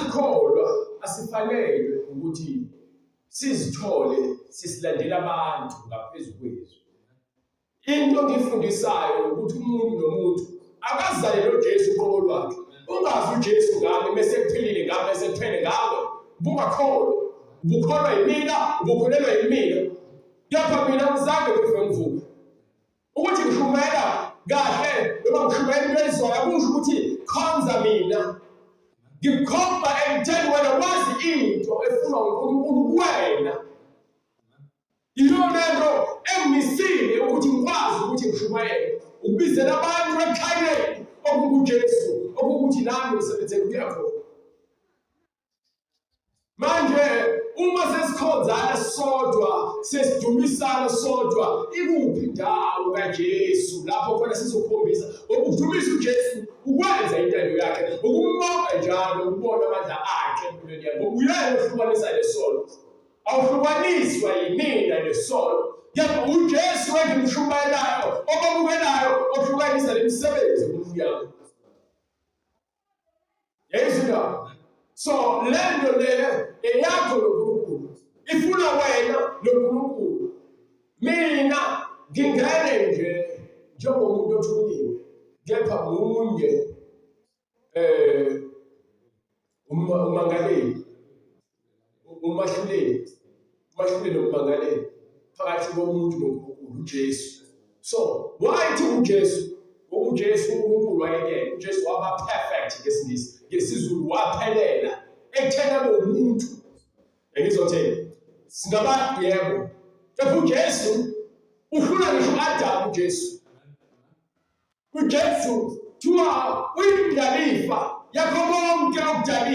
Masikholwa asifanelwe ukuthi sizithole sisilandela abantu ngaphezu kwethu. Into engiyifundisayo ukuthi umuntu nomuntu akazalele uJesu uqobo lwakhe. Ungazi uJesu ngami mese kuphilile ngami mese kuphele ngawe. Ubungakholwa. Ubukholwa yimina, ubukholelwa yimina. Kepha mina ngizange ngife ngivuke. Ukuthi ngishumayela kahle noma ngishumayela into ezwayo akusho ukuthi khonza mina. Ngikukhomba ekutheni wena wazi into efunwa uNkulunkulu kuwena. Iyona nto engimisile ukuthi ngikwazi ukuthi ngishumayele, ukubizela abantu ekukhanyeni okunguJesu, okuwukuthi nami ngisebenzela ukuya khona. Manje uma sesikhonzana sodwa, sesidumisana sodwa, ikuphi indawo kaJesu lapho khona sizokhombisa ngokudumisa uJesu ukwenza intando yakhe, ukumbonga njalo, ukubona amandla akhe empilweni yakhe, ngoba uyena ohlukanisa lesono. Awuhlukaniswa yimina nesono, kepha uJesu engimshumayelayo, obamukelayo, ohlukanisa lemisebenzi kumnyama. Yayizwa. So le nto le eyakho noNkulunkulu. Ifuna wena noNkulunkulu. Mina ngingene nje njengomuntu othunyiwe kepha munye eh umangaleli umahluleli umahluleli umangaleli phakathi komuntu noNkulunkulu uJesu. So why thi uJesu? Ngoba uJesu uNkulunkulu wayekuyena. UJesu waba perfect ngesiNgisi, ngesiZulu waphelela ekutheni abe umuntu. Engizothini? Singabantu yebo. Kepha uJesu uhlula ngisho u-Adamu uJesu. UJesu kuthiwa uyindlalifa yakho konke okudaliwe.